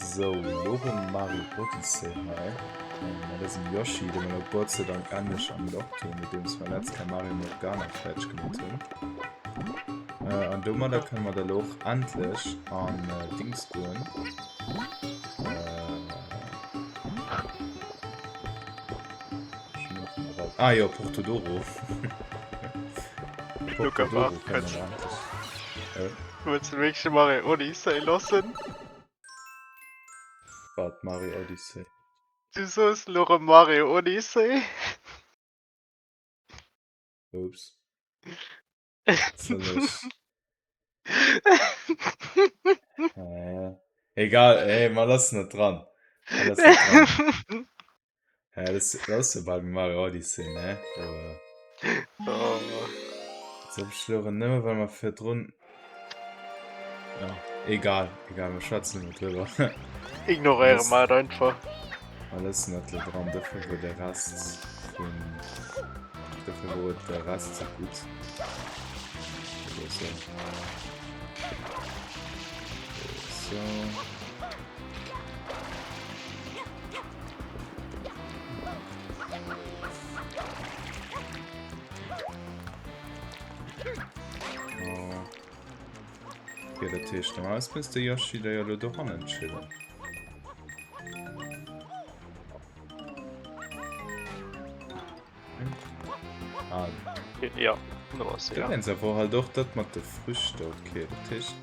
Sou, elo hu mer Mario Odyssey hei mat eisem Yoshi, dee mer elo Gott sei Dank endlech unlocked hunn, nodeems mer letzt Kéier Mario Morgana fäerdeg gemaat hunn. An domadder kënne mer da lo och endlech an Dings goen. Ah jo, Porto Doro. Porto Doro kënne mer endlech. Wëlls de wierklech de Mario Odyssey loossen? Wat Mario Odyssey? Du soos elo rëm Mario Odyssey. Oops. Soll ech. Hä? Egal, ey, mer loossen et dran. Mer loossen et dran. Hä, das, das ass jo bal wéi Mario Odyssey, ne? Oh. Jetzt hab ech elo nëmme well mer virdrun ja, egal, egal, mer schwätzen net drüber. Ignoréiere mer et einfach. Mer loossen et elo dran, dofir wor de Rest vun dofir wor et de Rest ze gutt. Oder sou. So. Okay, dat heescht, normalerweis misst de Yoshi da jo elo dohannen chillen. Ah. Ja, do ass se, ja. Dowéinst awer halt och dat mat de Früchte, okay, dat heescht,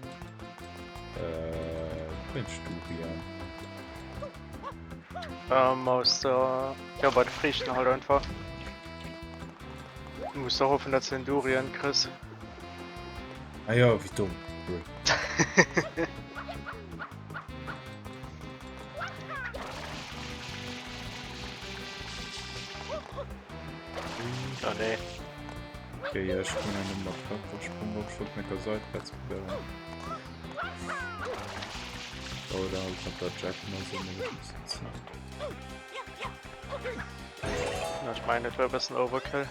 äh, wéinst Durian. Ähm, aus der, ja, bei de Friichten halt einfach. Du muss da hoffen, dass du den Durian kriss. Ah ja, wéi domm. Ah, nee. Okay, ja, ich bin ja nur mal Körpersprung, ich wollte mit der Seitwärts probieren. Oder halt mat der Jack mal so Ja, ich meine, das war ein bisschen Overkill.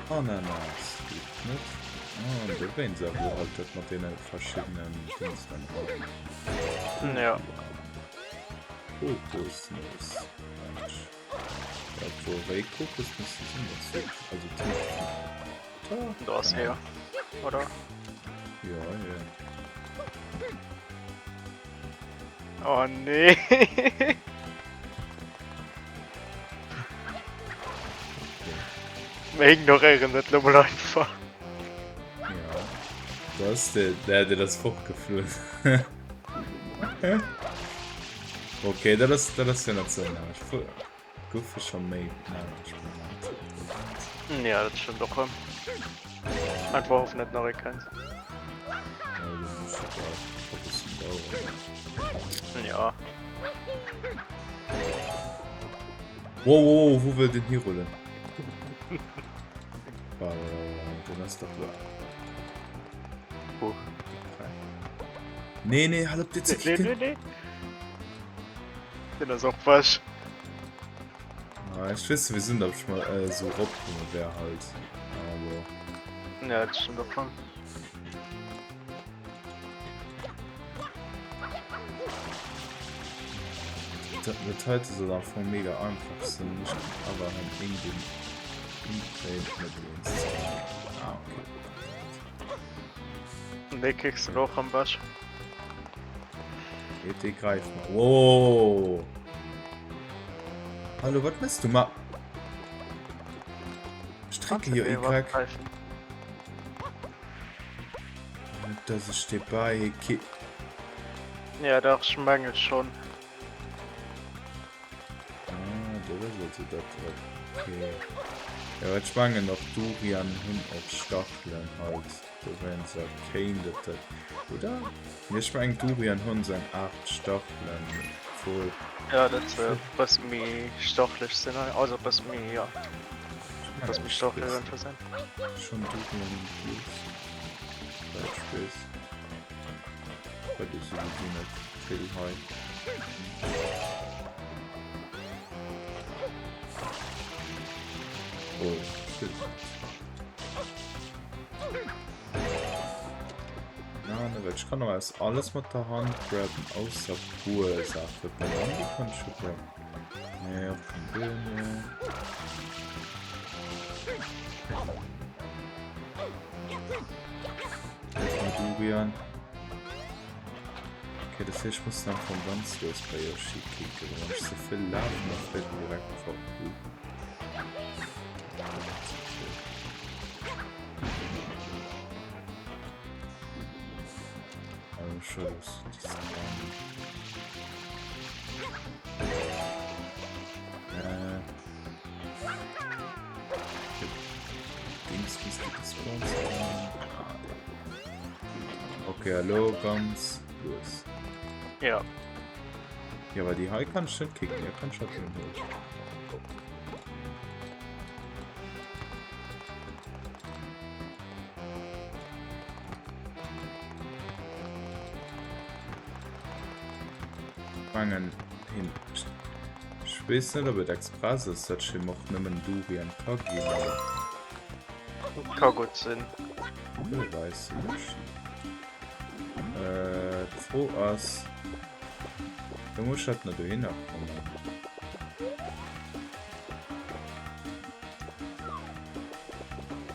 Ananas geet net. Ah, an dowéinst awer halt dat mat deene verschiddenen Dings dann och. Ja. Kokosnuss. Ja, obwohl wéi Kokosnüsse sinn dat sou, also d'Heescht. Do ass hie, oder? Ja, ja. Oh nee. Mir ignoréieren dat lo mol einfach. Ja. Da ass de, der, der ass fortgeflunn. Okay, dat ass, dat ass jo net sou nerveg. Goufe scho méi nerveg Momenter. Ja, dat stëmmt och rëm. Einfach hoffen, dat nach ee kënnt. Ja, dat muss jo och e bëssen daueren. Ja. Wow, wow, wow, wou wëll den hirullen? Wow, wow, wow, den ass dach lo. Huh. Nee, nee, halt op dir ze Nee, nee, kicken. nee. Den ass och wasch. Ah, ich weess sowieso net, ob ich mal äh, so ropkomme wär halt. Aber Ja, dat stimmt och schon. dat, dat heute soll am Fong mega einfach sinn. Ich awer han irgendwie hinkréit net eens ze ginn. Ah, okay. Nee, kriegst du och am Wasch. ET greif mal. Wow. Hallo, wat mëss du ma? Strecke hier Y. Dass ich dir bei ki. Ja, doch, ich menge schon. Ah, du bist also dat. Okay. Ja, ich mengen och Durian hunn och Stachelen halt. Dowéinster kéint et dat, oder? Nee, ech mengen Durian hunn sou eng Art Stachelen, obwuel. Ja, dat se bësse méi stachelech sinn, also bësse méi, jo, bësse méi stachelech einfach sinn. Schon Durian giess, soweit ech weess. Well do souwisou net vill hei. Oh, ech weess net. Well ech kann aus alles mat der Hand grabben, ausser puer Saachen. D'Banann, déi kann ech jo grabben. Nee, och keng Birne. Durian. Okay, das heißt, ich muss dann von ganz los bei Yoshi kicken. Wenn ich zu viel laufen, dann fällt mir direkt vor. Okay, hallo, ganz los. Ja. Ja, aber die Hai kann ich nicht kicken, der kann schon durch. Mengen hin Ech weess net ob et express ass dat ech him och nëmmen Durian ka ginn awer. Ka gutt sinn. Wer weess Yoshi. Äh d'Fro ass do muss ech halt nach dohinner kommen.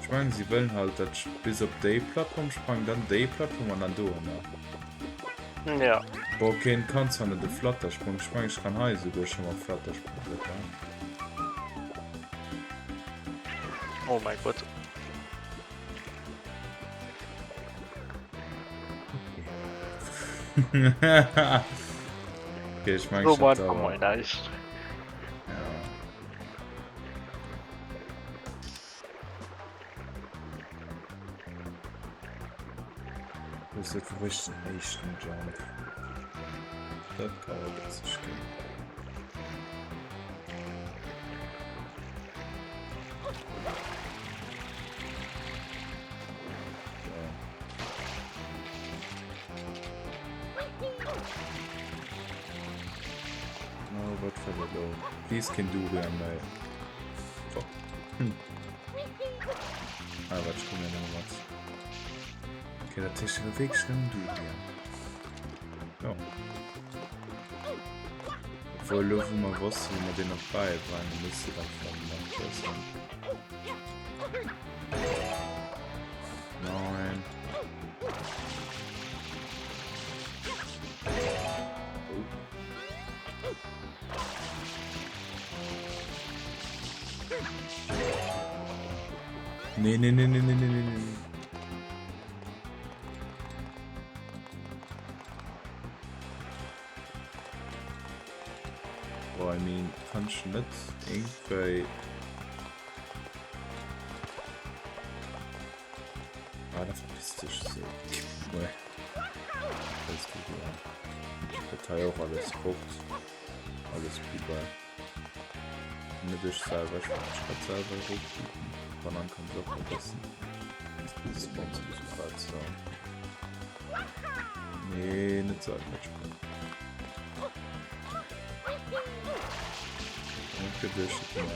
Ech mengen si wëllen halt dat ech bis op déi Plattform sprang, dann déi Plattform an dann dohinner. Ja. Boah, okay, en kann zwar net de Flattersprung, ech mengen ech kann hei esouguer scho mam Flattersprung driwwer. Oh mein Gott. Okay, ech mengen So ech hat einfach awer. mal näischt. Ja. Das ist wirklich den echten Jump. Das kann aber witzig gehen. Oh, wat fir dat lo? Please keen Durian méi. Fuck. Hm. Ah, wat, ech komme ja nëmme mat. Okay, dat heescht awer wierklech nëmmen Durian. Ja. Obwohl, elo wou mer wossten, wou mer deen op bäibréngen, misste dat vläicht nach wëssen. Nein. Nee, nee, nee, nee, nee, nee, nee, nee. Oh, I mean, kann ich net irgendwie... Ah, da verpisst dich so. Nee. Alles gut, ja. Datei auch alles fort. Alles vorbei. Net ech selber, ich kann selber hochbieten. Banan kann ich auch vergessen. Das spawnt sowieso grad so. Nee, net so einfach springen. Okay, durch, ja, ja.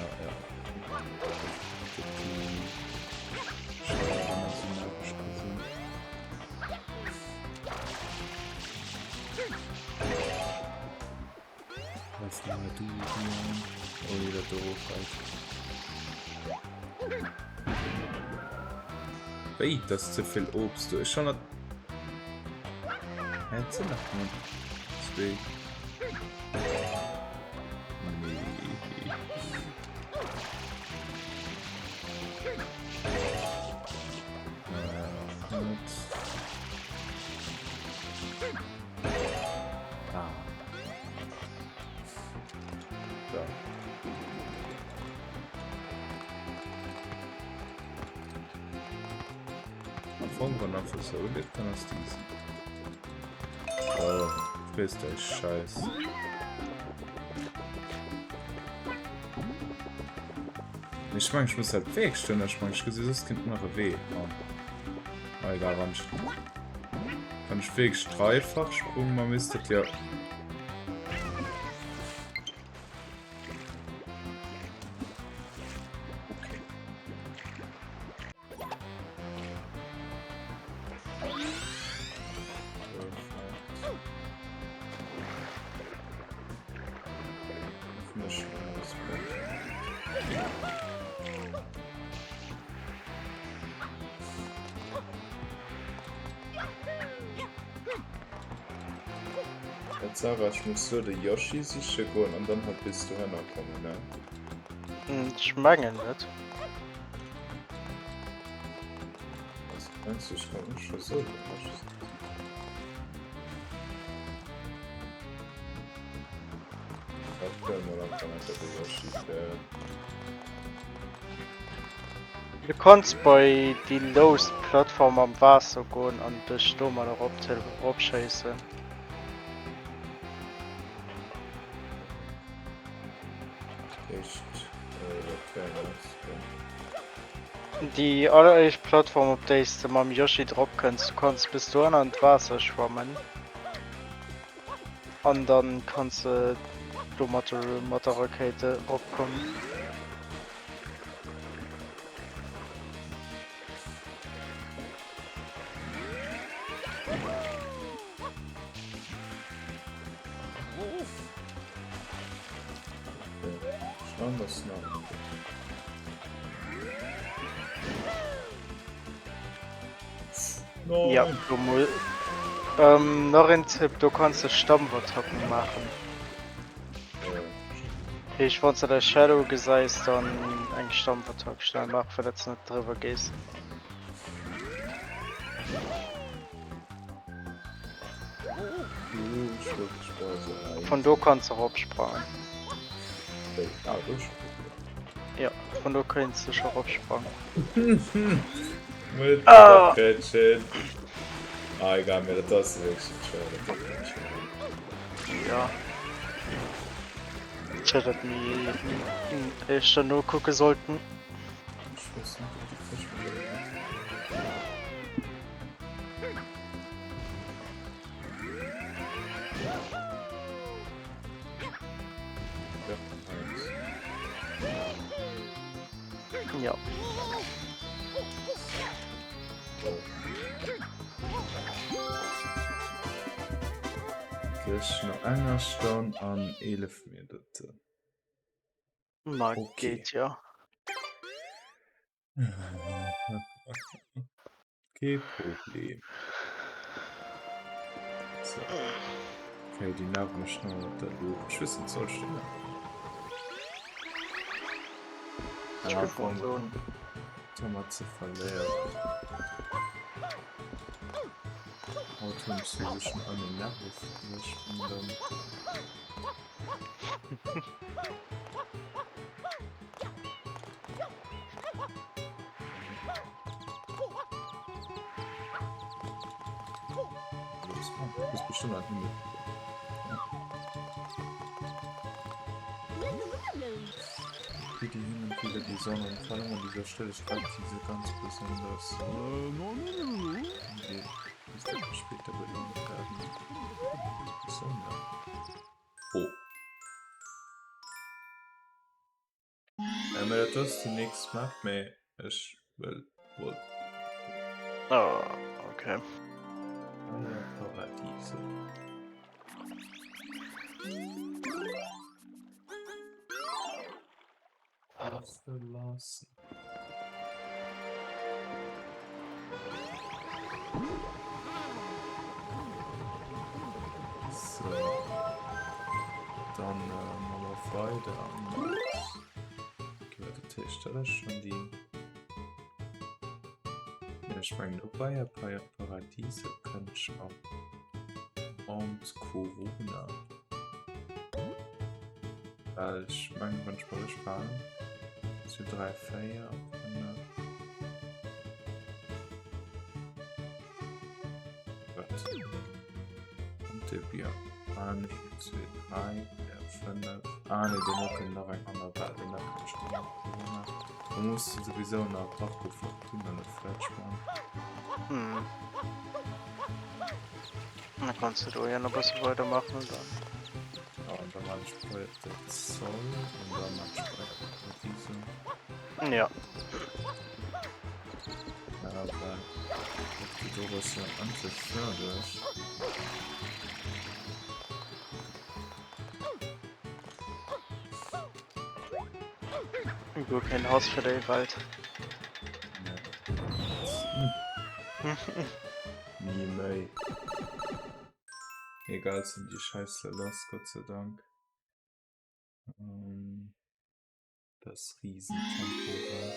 Was mal du hier? Oh, jeder doof halt. Wéi, das ist zu viel Obst. Du ist schon. Hä, sind noch nur zwei. Nee. Ah. Da. Am Fong, wann einfach so lebt, dann ass easy. Oh, frisst euch Scheiß. Ich mein, ich muss halt Weg stehen, ich mein, ich gesehen, sonst kommt nach e Wee. Ah. Ah, egal, wann ich, wann ich wirklich dreifach Sprung mal misst, das ja. Okay. Sarah, ech muss lo de Yoshi siche goen an dann halt bis dohinner kommen, ne? Ech mengen net. Also, meinst du, ich kann nicht schon so den Yoshi sichen? Dat können wir dann kann einfach de Yoshi fir. Du kanns bei déi lowest Plattform am Waasser goen an dech domadder eropschéissen. Déi alleréischt Plattform op déi s de mam Yoshi drop kënns, du kanns bis dohinner an d'Waasser schwammen an dann kanns de do mat der Rakéit eropkommen. Ja, du mu ähm, nach en Tipp, du kannst du Stampfattacken machen. Heesch wann s de däi Shadow gesäis, dann eng Stampfattack schnell maachen, fir datt s net driwwer gees. Vun do kanns de eropsprangen. Jo, vun do kéints de scho eropsprangen. Ah! Ja. Ech hätt dat méi éischter nokucke sollten. Ja. Gech no enger Stonn an 11 Minutten. Ma okay. Geht ja. Kee Problem. So. Okay, déi nerven mech nach mat der Luucht. Ech weess net, soll ech déi nach? Ech géif mol soen. Domat ze verléieren. Haut hunn ech souwisou schon all meng Nerve verluer. Ech bin dann. Wie die hin und wieder die Sonne und vor allem an dieser Stelle streicht sie ganz besonders. Später belohnt werden. Sonne. Oh. Mä dat ass déi nächst Map, mä ech wëll wollt. Oh, okay. Fire Paradiso. Verlassen. So. Dann äh, machen wir weiter mat. Okay, dat heescht, dat ass schon déi. Ja, ich meine, op Bayer Paradiso kënnt ech am Mount Corona. Well ech mengen, wann ech mech richteg verhalen, 2, 3, 4, 5. Wat? Antibia. 1, 2, 3, 4, 5. Ah ne, duerno kënnt nach eng aner Welt an da kann ech dann nach Corona. Da muss de souwisou nach Parco Fortuna nach fäerdeg man. Hm. Da kannst du do ja nach e bësse weidermachen dann. Ja, an da man ech Puerto del Sol an da man ech Puerto Paradiso. Ja. Ja, well okay, do ass ja endlech fäerdeg. guer keen Hass fir déi Welt. Ni méi. Egal sinn déi Schäissler lass, Gott sei Dank. Ähm, das Riesentemporad.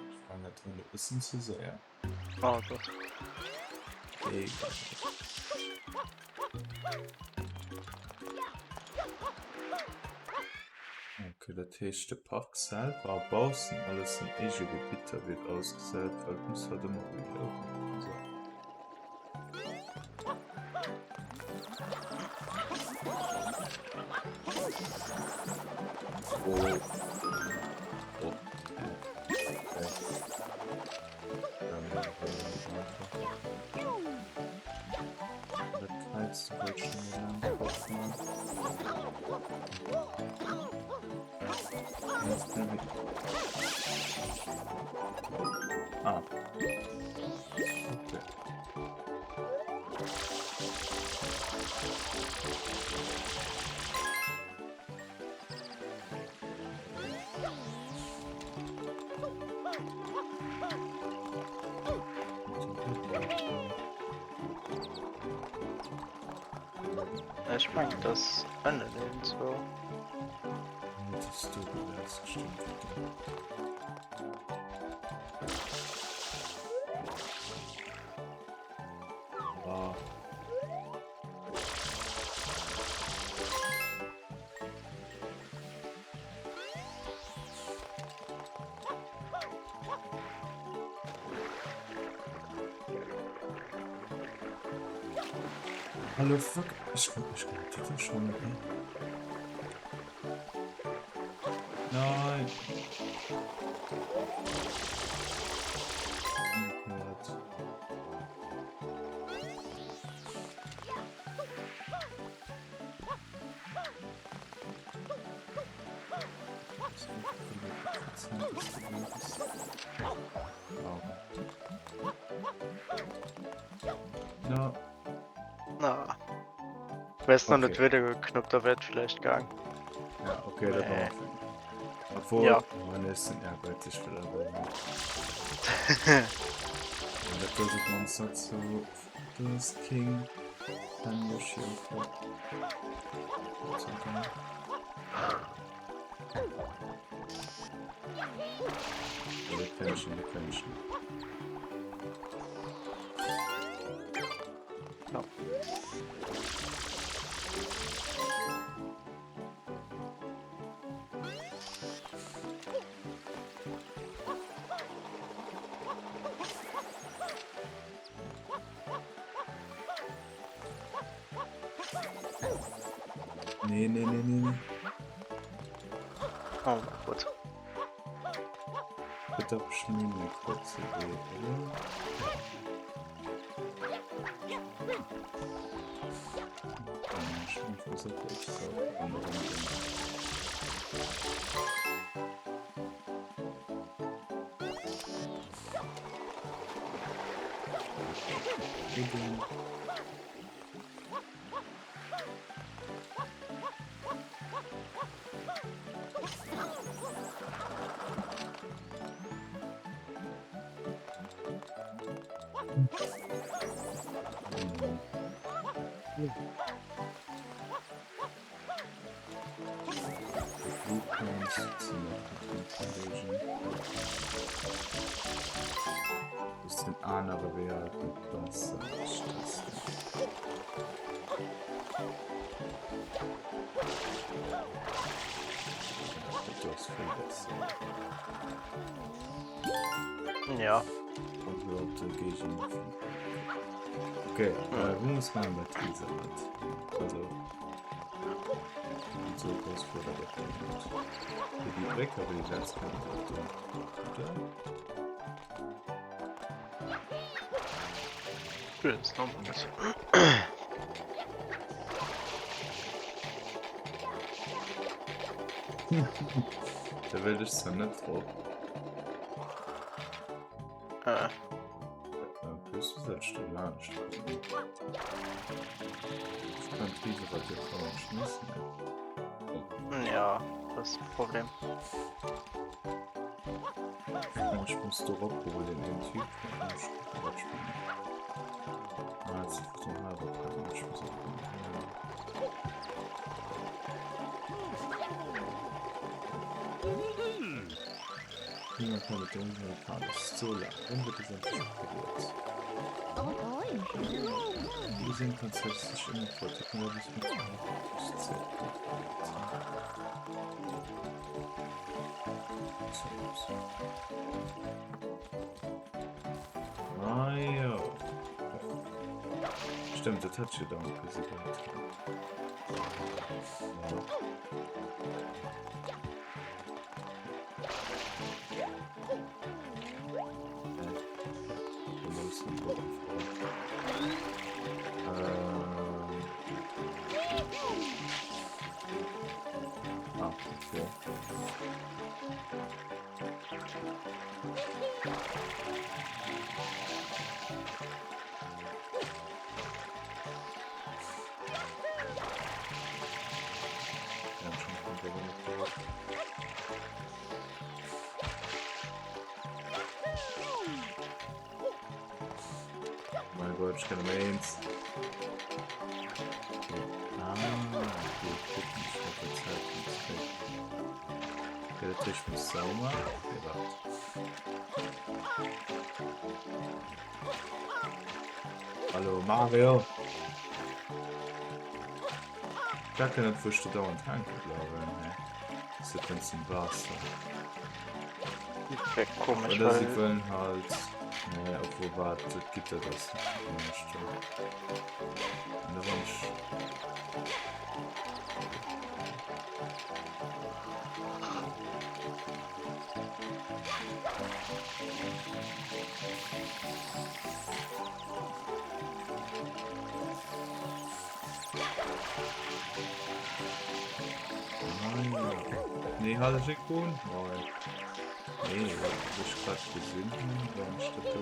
Ich war da drin ein bisschen zu sehr. Oh Gott. Egal. Okay, dat heescht de Park selwer a baussen alles sinn eege Gebitter wéi et ausgesäit, well et muss halt ëmmer reloaden. So. Oh. Oh. Okay. Dann Ah. Okay. Ech mengen dass ënnen iergendzwou. Ah. Hallo fuck, ich komm, ich komm, ich komm schon mit. Nein. No. Na. Wärst noch net Okay. wieder geknuppt, da wär vielleicht gegangen. Ja, okay, dat war Nee. Obwohl, Ja. man ist den ehrgeizig will aber nicht. Dat does man net so das King kann Yoshi Ja. Nee, nee, nee, nee, nee. Oh mein Gott. Bitte bestimmt eine kurze Idee, oder? Den anere Wee halt net besser Ja. Okay, äh, wo muss man bei Elisabeth? Also so groß vor der Die Brécker wéi letzt Oder? Da wëll ech zwar net drop. Äh. Plus du selber. ech do laanscht kommen. Ech kann d'Riserad jo kaum schmissen. Ja, das ist das Problem. Ich muss do rop, wo den een Typ Ah, jetzt den halber Ich muss auch Niemand kann mit dem fahren. Das ist so lang. Dann wird es endlich aktiviert. Wir sind tatsächlich immer vor technologisch mit Ah jo. Stimmt, der Touchdown Präsident. Ja. Ah, okay. Mein Gott, ich kann eins. Ah, okay, gucken, ich hab die Zeit nicht weg. Okay, der Tisch muss sauber. Okay, warte. Hallo Mario. Da kann net wou ech do dauernd hänke bleiwen, ne? Ass dat wéinst dem Waasser? Wär komisch, Oder si well wëllen halt, nee, obwuel wat, dat Gitter dat ass net komisch do. An da wann ech. Nee, halt ech net un. Nee, ech grad gesinn hunn, wann ech dat do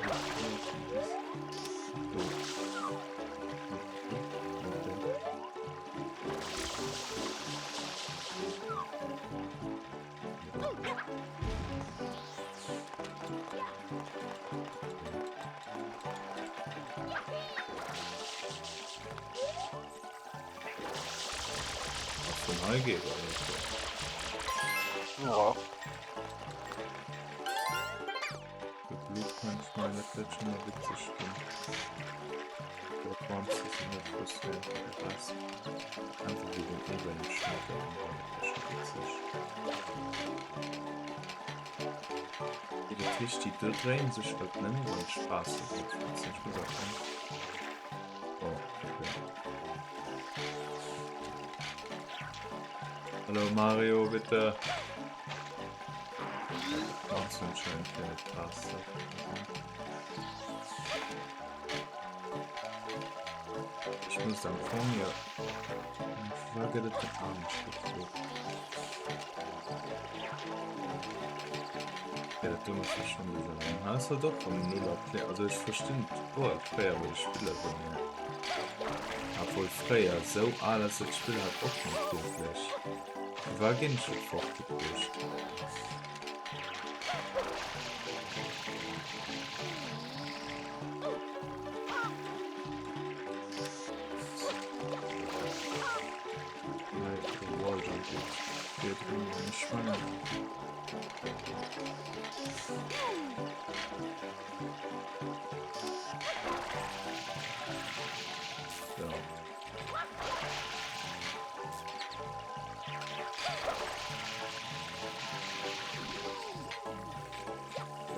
Do. Vun hei geet alles. Ja. De Blut kann ich mal dat wird schon mal witzeg ginn. Dat war net frustrierend. Einfach wie den Ebene schmecken. Dat witzeg. Dat heescht, déi do dréinen sech halt nëmme wann d'Straass op ass. Ech muss auch an. Oh, okay. Hallo Mario, bitte. Machst du anscheinend keine Taste. Ich muss am Fong ja. War gëtt et denn anescht gefrot? Ja, dat do muss ech schon gesinn. Ha, ass halt och rëm null erkläert. Also ech verstinn d'Fro fréier wéi ech Spiller sinn, ja. Obwohl fréier, sou al ass dat Spill halt och net wierklech. War ginn ech et fortgebruecht?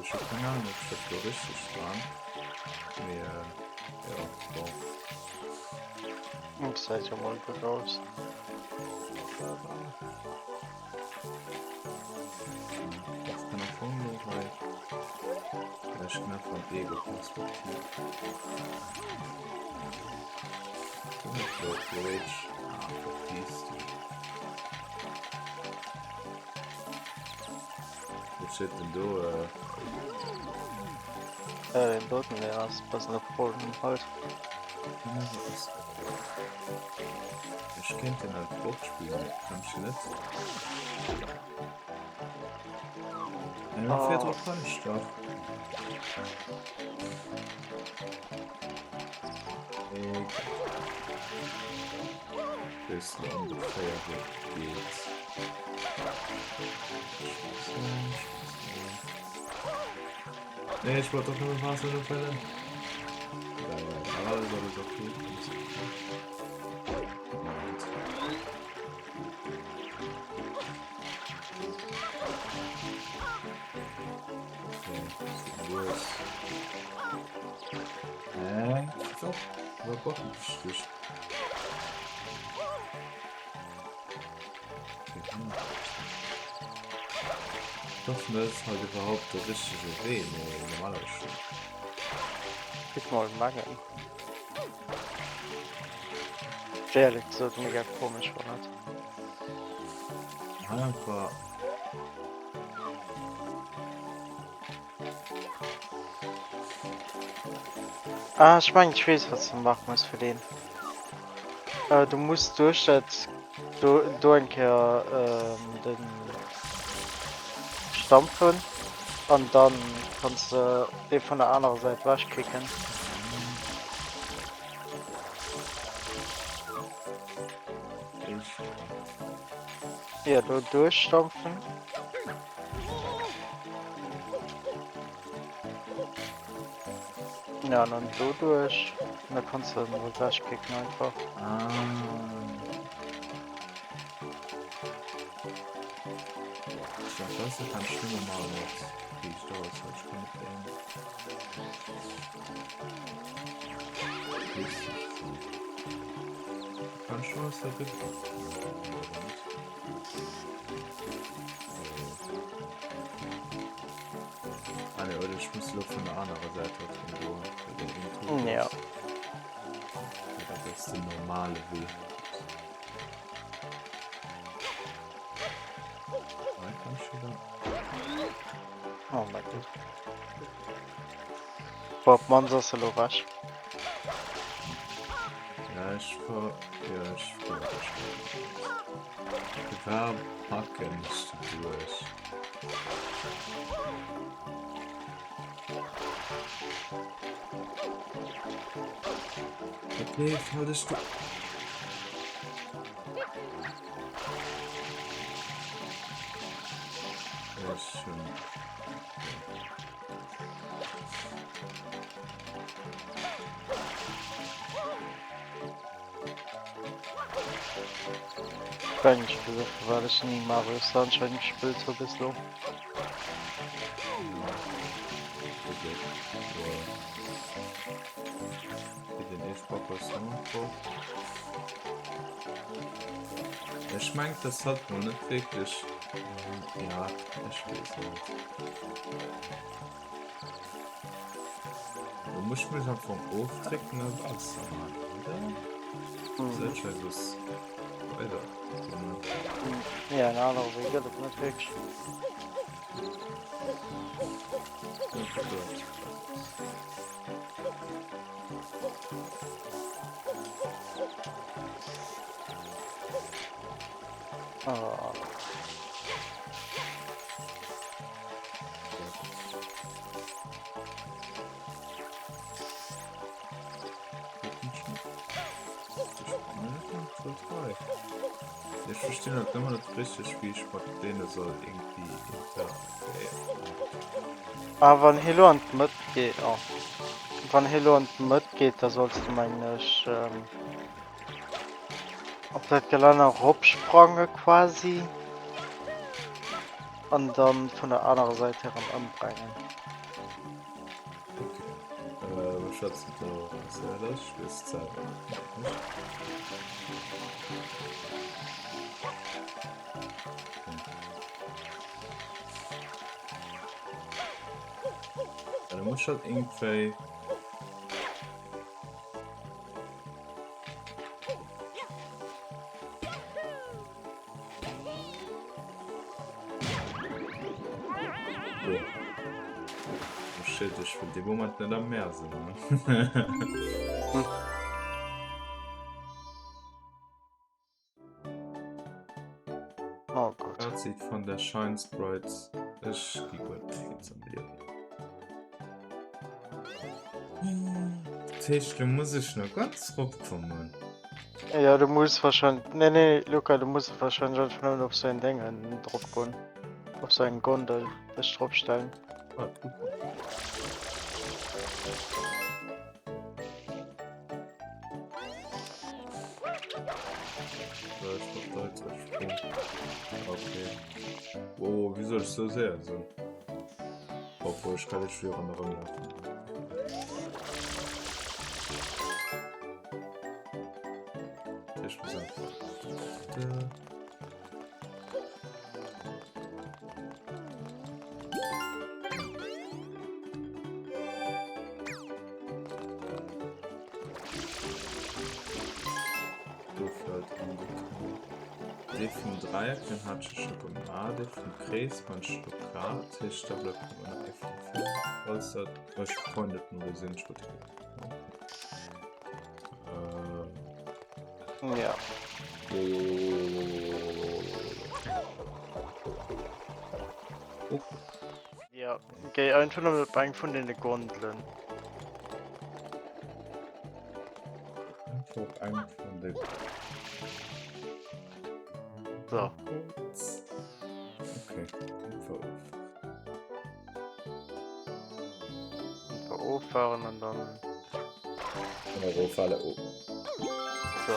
Ech hu keng Ahnung, ob ech dat do richteg war. Mee äh, ja, bon. Das sieht ja mal gut aus. Das kann am Fong lo hei vläicht nach von Ego-Perspektiv. Rage. Ah, verpiss dich. Wat steet denn do? Äh, den doten, deen ass bëssen op. Scrollen halt. Ech kéint den halt fortspillen, mee kann ech net. Nee, oh. Virdru kann ech dach. Egal. Weess lo ongeféier wéi et geet. Nee, ech wollt doch nëmme Waasser ofhëllen. Alles, alles okay. Alles okay. Okay, los. Äh, doch, war doch richtig. Ich hoffen, das ist halt überhaupt der richtige Weg. Nee, normalerweise schon. Ich mal mengen. Ehrlich gesagt, mega komisch war das. Einfach. Ah, ich mein, ich wees, was du machen musst für den. Äh, du musst durch das do, do eng Kéier ähm, den stampfen an dann kannst du dee vun der anerer Säit wechkicken. Ja, do durchstampfen. Ja, an dann do duerch. An da kanns de den ewechkicken einfach. Ah. Ich weiß, das kann ich nur mal mit. Wie ich da aus, ich kann mit dem. Kann schon was da drin. Ah ne, oder ich muss lo vun der anerer Säit haut goen, well deen een tot Ja. ass. Ja, dat ass den normale Wee. Hei kann ich wieder. Oh mein Gott. Boah, op d'mannst ass se lo wech. Ja, ich ver... Ja, ich ver... Warum packen ich durch? Okay, haltest du... Ja, schon. Ich weiß nicht, wieso, weil ich nie Mario Sunshine gespielt habe bis lo. Ech mengt das hat man net wirklich ja ech wees net. Du muss ich mich am Fong oftricken an Wasser machen, oder? Mhm. So weiter. Ja, en anere Wee gëtt et net wierklech. Oh. Ech verstinn halt ëmmer net richteg wéi ech mat deene soll irgendwie interagéieren. Ah wann hie lo an d'Mëtt geet, oh wann hie lo an d'Mëtt geet, da solls de mengen ech op dat Gelänner ropsprange quasi an dann vun der anerer Säit hier erëm ëmbrengen. Okay. Äh, wir schätzen da sehr das spielst selber. Nicht? Ja, da muss halt irgendwie Shit, ech wëll dee Moment net am Meer sinn. Oh Gott. Fazit von der Shine Sprite. Ech gi guer net eens am Liewen. Dat heescht, lo muss ech nach ganz ropkommen. Ja, du muss wahrscheinlich. Nee, nee, Luca, du muss wahrscheinlich einfach nëmmen op sou en Déngen drop goen. Op sou eng Gondel dech drop stellen. Ah, Okay. Oh, wéi soll ech sou séier sinn? Obwohl, ech kann net ronderëm lafen. Ich muss einfach. Do fällt angekommen. Dee vum Dreieck, den hat ech scho gemaach. Dee vum Krees man ech lo grad. Dat heescht, da bleift nëmmen nach ee vum Feld. Falls dat, ech Point net méi gesinn, ech wollt Äh. Ja. Oh. Ja, géi einfach nëmmen op eng vun deene Gondelen. Einfach op eng vun de So. Okay, einfach of. Einfach offahren an dann. An eroffale. Oh. So.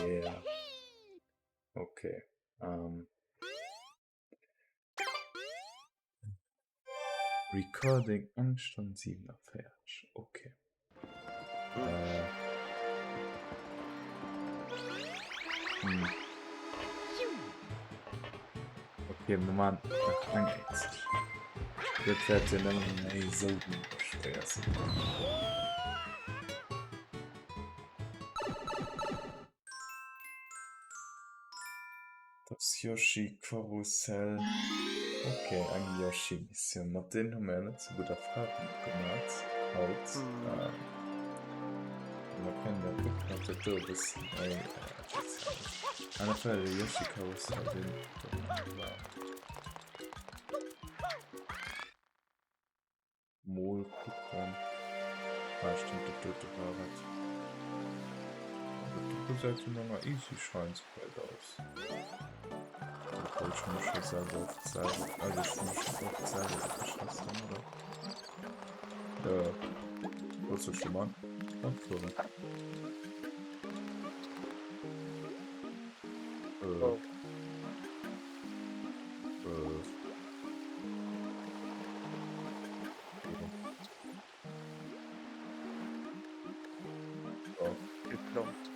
Yeah. Okay. Ähm. Recording eng Stonn 47. Okay. Äh. Hm. Okay, mir man nach eng Ex. Dat wäert jo nëmme méi esou schwéier sinn. Das Yoshi Karussell. Okay, eng Yoshi Missioun. Mat deenen hu mir jo net sou gutt Erfahrunge gemat haut. Mir kënnen jo kucken, ob dat do e bëssen méi speziell ass. Ah, dat war jo de Yoshi Karussell, deen war. Mol kucken. Ah, stimmt, dat dote war et. Dat do gesäit jo no enger easy Shine Sprite aus. Dat wollt ech mech scho selwer op d'selwer, also ech hu mech scho op d'selwer opgeschoss domadder. Äh, wat soll ech do man? Opfueren. Äh. Oh. Äh. Geplompt.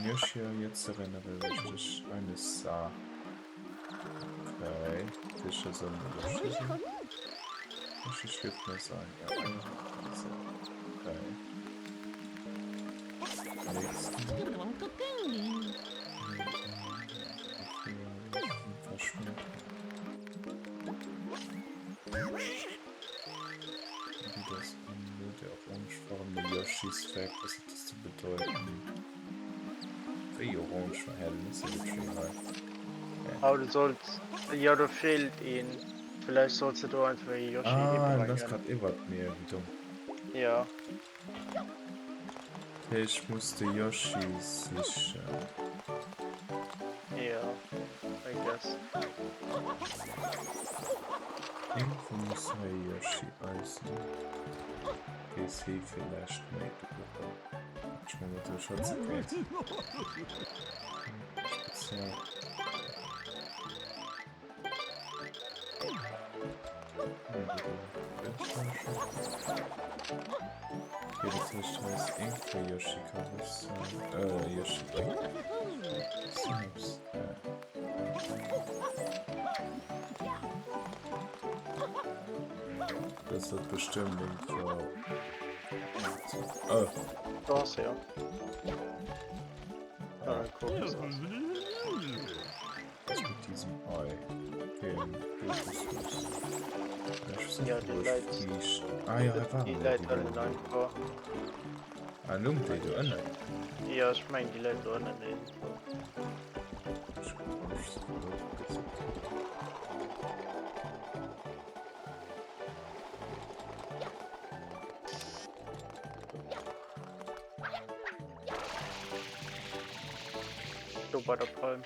Yoshi, jetzt erinnere ich dich eine Sa. Okay, sicher soll Yoshi sein. Yoshi schläft mir sein. Ja, okay. Der orangefarbene Yoshis weg, was hat das zu bedeuten? Wéi orange war hä, net sou gutt schwéier hei. Oh, du solls, jo do feelt een. Villäicht solls de do einfach ee Yoshi Ah, den ass hibrengen. grad iwwert mir, wéi domm. Ja. Ech muss de Yoshi sichen. Ja, I guess. Irgendwo muss hei Yoshi eisen. Gees hee villäicht méi do. Ech mol mat dem schwätze kéint. Spezial. Das wird bestimmt irgendwo. Oh. Do ass se jo. Ah, Kokos ass. Was mit diesem Ei? Okay, Kokosnuss. Ja, déi Leit. Ah ja, hei waren Déi Leit ënnen einfach. Ah, lung déi do ënnen? Ja, ech meng déi Leit do ënnen irgendwo. Do bei der Palm.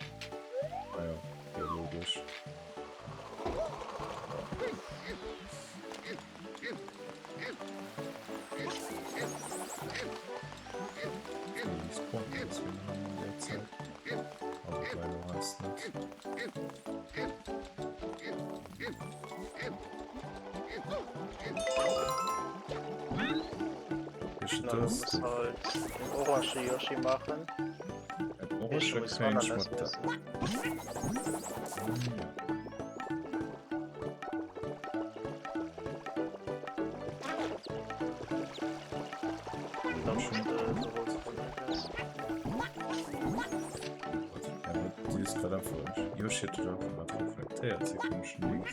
Ah ja, ja logisch. Halt den orange Yoshi machen. Orange Ananas essen. Dann musst du Die ist gerade einfach Yoshi hat einfach mal reflektiert, sie komischen Dings.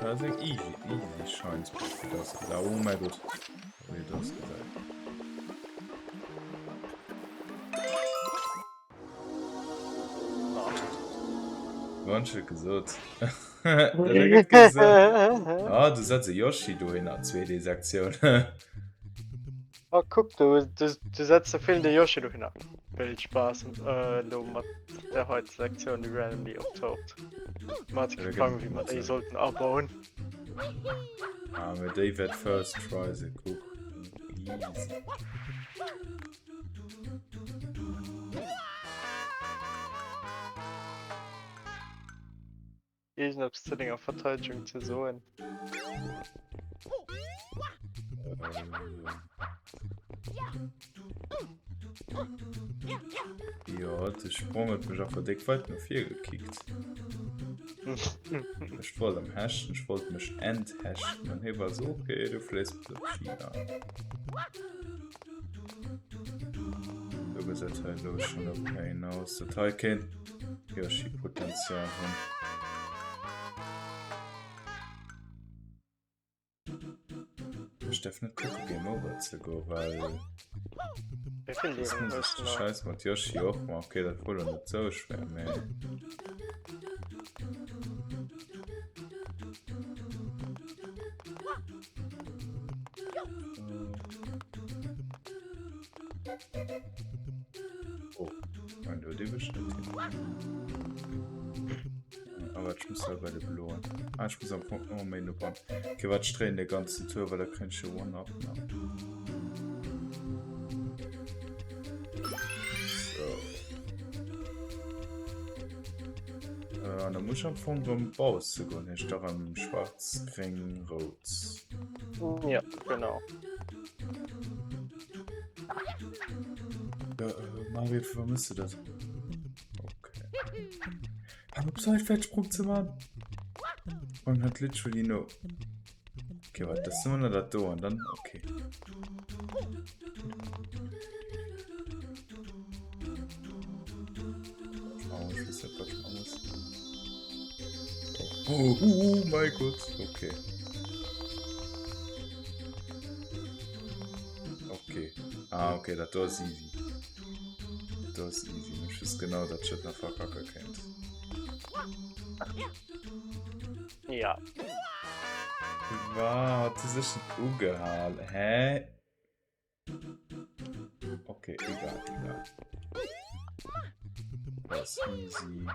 Das ist easy, easy scheint das gesagt. Oh mein Gott. Wie das gesagt. Wann schon gesagt. Ah, du setzt Yoshi du in der 2D-Sektion. Oh, kuck, du, du, du setzt de fehlende Yoshi dohinner. Vill Spaß äh, lo mat der heutigen Sektion, die randomly optaucht. Mat gefangen, wie man déi sollten abauen. Ah, mit déi wird first try se guck. Easy. Iergendeppes zu denger Verteidegung ze soen? Jo, de Sprong huet mech einfach déck weit no vir gekickt. Ech wollt am Hechten, ech wollt mech enthechten an hie war sou, okay, du fléis bis op China. Do gesäit hei elo schonn okay aus. Dat hei kéint Yoshi-Potenzial hunn. Ech därf net kucke Game Over ze goen, well Wéi vill das Liewen muss hues ich du de nach? Scheiß mat Yoshi och machen. Okay, dat wor lo net sou schwer, mee. Oh, nein, do dierf ech net hin. Aber ich muss halt bei de bloen. Ah, ich muss am Fong oh, méi no dran. Okay, wat ich dréinen de ganzen Tour, well da kréien ech e One-Up. So. Äh, an da muss ich am Fong rëm bausse goen. Heescht da rëm schwarz, gréng, rout. Ja, genau. Ja, äh, Mario, vermisst du das? Okay. Hör op, Seitwärtssprung ze man! Man hat literally no. Okay, warte, das sind wir noch da und dann. Okay. Oh, ich weiß nicht, was ich machen muss. Oh, oh, oh mein Gott. Okay. Okay. Ah, okay, dat do ass easy. Dat do ass easy. Ech wëss genau, dat ech dat nach verkacke kéint. Ja. Wow, hat sie sech net ugehal. Hä? Okay, egal, egal. Das easy.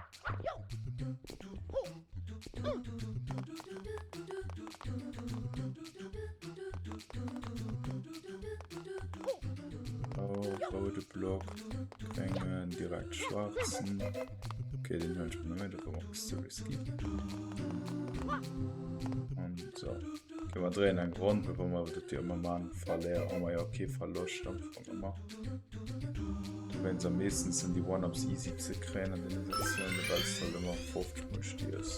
Oh, roude Block, gréngen, direkt schwarzen. Okay, den huelen ech mir net, dat war mer ze risky. An so. Okay, mer dréien eng Ronn, well wa mer dat jo ëmmer man, verléiere hu mer jo kee Verloscht am Fong ëmmer. Dowéinst am meeschtens sinn déi One-Ups easy ze kréien an deene Sektiounen, well s de halt ëmmer 50 mol stierfs.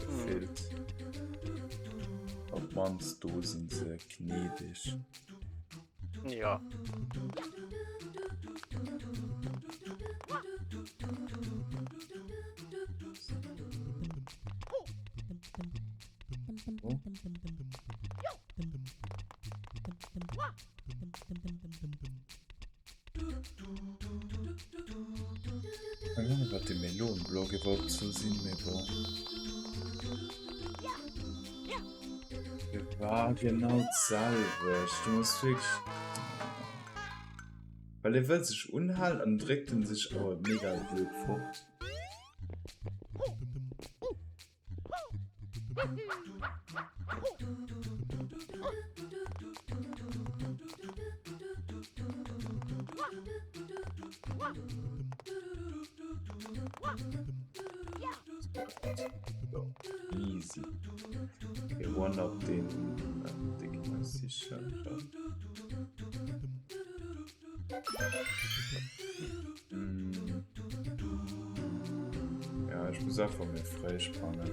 Gefillt. Op d'mannst do sinn se gnädeg. Ja. Keng Ahnung wat dee Melonenblock iwwerhaupt soll sinn, mee bon. War genau d'selwecht. Du muss wierklech. Well e wëll sech unhalen an dréckt en sech awer mega blöd fort. Easy. Okay, one up den äh, dicken sicher. Mm. Ja, ich muss einfach mir freispannen.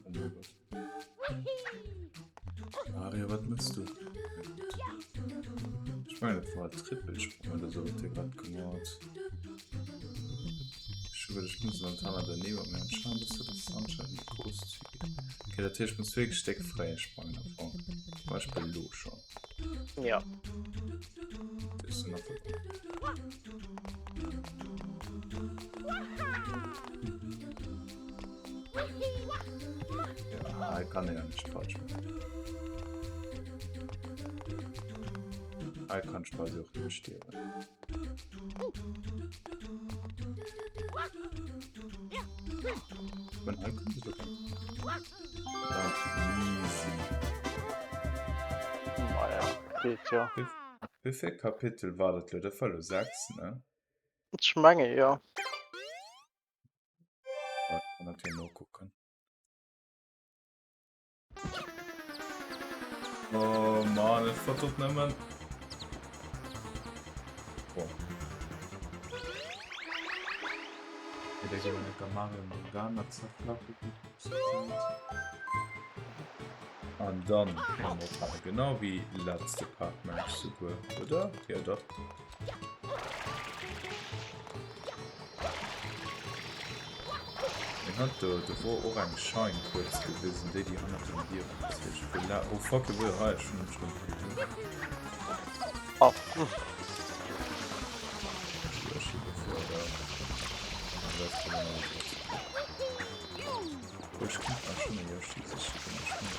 Oh mein Gott. Mario, was machst du? Ich meine, das war Trippelsprung oder so, was der gerade gemacht Ech hu ech muss Lantana daneben mir anscheinend bist du das anscheinend großzügig. Okay, dat heescht, ich muss wirklich dick frei sprangen davon. Zum Beispiel lo schon. Ja. Ist noch Ja, ich kann ja nicht falsch machen. Ich kann quasi auch nicht sterben. Man hei kann se easy. Naja, geet jo. Wéi vill Kapitel war dat lo? Dat war lo 6, ne? Ech menge jo. Kann natierlech nokucken. Oh Mann, et war doch nëmmen. Oh. Okay, da gehen wir mit der Mario Morgana zerflachen. An dann können wir auch genau wie letzte Part, meine ich sogar, oder? Ja, doch. Hien hat do do wor och eng Shine kuerz gewisen, déi déi hannert dem Dier ass. Dat heescht villa oh fuck e wor hei, ech hunn en schonn gesinn. Oh. Yoshi bevor da Ech kéint mer schonn e Yoshi siche goen, ech hunn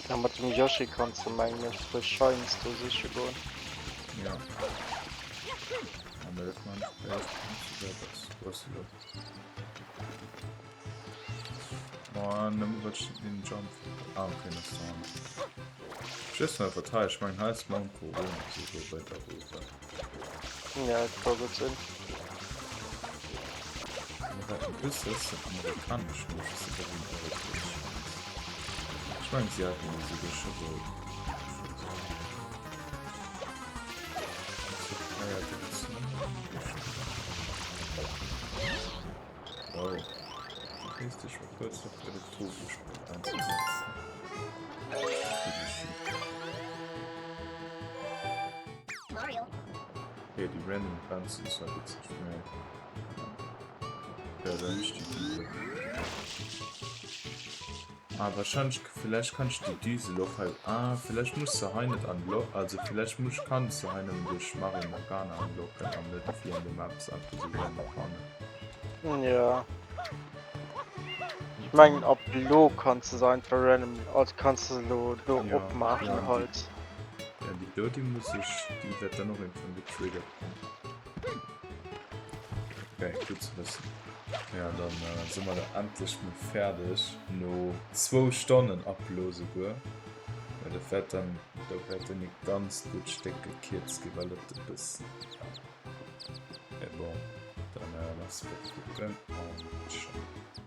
Ja mat dem Yoshi kanns de mengen ech puer Shines do siche goen. Ja. An dat man den Jump ah, okay, das Tschüss mal verteilt ich mein heißt Mount Corona so weiter Ja, kann gut sinn. Bis das amerikanisch Ich meine sie hatten die sogar schon Wow. Richtig war kurz davor, den Turbosport einzusetzen. Okay, die random Pflanzen ist war witzig. Nee. Ja, dann nicht die Düse. Ah, wahrscheinlich, vielleicht kann ich die Düse och hei, ah, vielleicht muss se hei net unlock, also vielleicht muss, kann se hei nëmmen duerch Mario Morgana unlocken an net via de Maps einfach sou random fannen. Ja. Ich mengen ab lo kanns de se einfach random, also kanns de se lo do Ja, opmaachen ja, halt. Ja, déi do, déi muss ech, déi wäert dann och irgendwann getriggert ginn. Okay, gutt ze wëssen. Ja, dann äh, si mer da endlech mol fäerdeg no zwou Stonnen Upload souguer. Well dat wäert dann, da wäert dann e ganz gutt Stéck gekierzt ginn, well et e bëssen. Mee bon, dann äh, lass mer kucken an ciao.